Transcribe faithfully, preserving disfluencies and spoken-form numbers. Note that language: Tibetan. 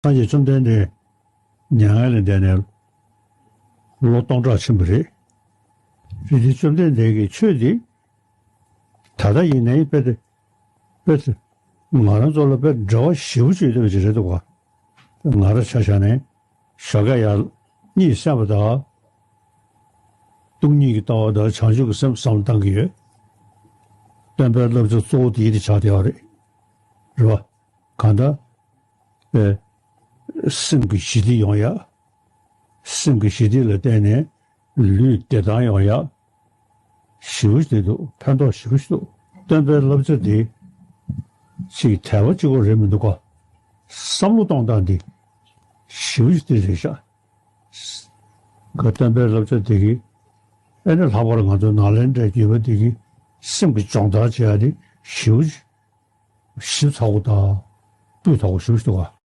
སངས་རྒྱས་བཅོམ་ལྡན་འདས་མྱ་ངན་ལས་འདས་ནས་ལོ་སྟོང་ཕྲག་ཕྱིན་པ་རེད། རེད་དེ་བཅོམ་ལྡན་འདས་ཀྱི་ཆོས་འདི་ད་ལྟ་ཡིན་ནའི་དཔེ་དེ་དཔེ་དེ་ང་རང་ཚོ་ལ་དཔེ་འབྲེལ་བ་ཞེ་པོ་ཅིག་ཡོད་པ་ཅིག་རེད་འདུག་ག་ང་རང་ཆ་བཞག་ནས་ཞོགས་ཀས་ཡར་གཉིད་སད་པ་དང་སྟོང་ཉིད་ཀྱི་ལྟ་བ་དང་བྱང་ཆུབ་ཀྱི་སེམས་བསམ་བློ་བཏང་གི་ཡོད། སྟོན་པའི་བསླབ་བྱ་གཙོ་བོ་དེ་ཡིད་དུ་ཆགས་བསྡད་པ་རེད། རེད་བ། གང་ལྟར། པའི་སེམས་ཀྱི་ཞི་བདེ་ཡོང་ཡ། སེམས་ཀྱི་ཞི་བདེ་ལ་བརྟེན་ནས་ལུས་བདེ་ཐང་ཡོང་ཡ། ཞེ་པོ་ཞིག་འདུག་ཕན་ཐོགས་ཞེ་པོ་ཞིག་འདུག་སྟོན་པའི་བསླབ་བྱ་འདི་ཅིག་དལ་བ་གཅིག་པོ་རེད་མི་འདུག་ག་བསམ་བློ་གཏོང་སྟངས་འདི་ཞེ་པོ་ཞིག་འདི་རེད་ཤག་ག་སྟོན་པའི་བསླབ་བྱ་འདི་གིས་ཨེ་ནི་ལྷག་པར་ང་ཚོ་ནཱ་ལེནྡྲའི་བརྒྱུད་པ་འདི་གིས་སེམས་ཀྱི་སྦྱོང་བརྡར་བྱེད་ཡ་འདི་ཞེ་པོ་ཞིག་ཞིབ་ཚགས་པོ་དང་སྤུས་དག་པོ་ཞེ་པོ་ཞིག་འདུག་ག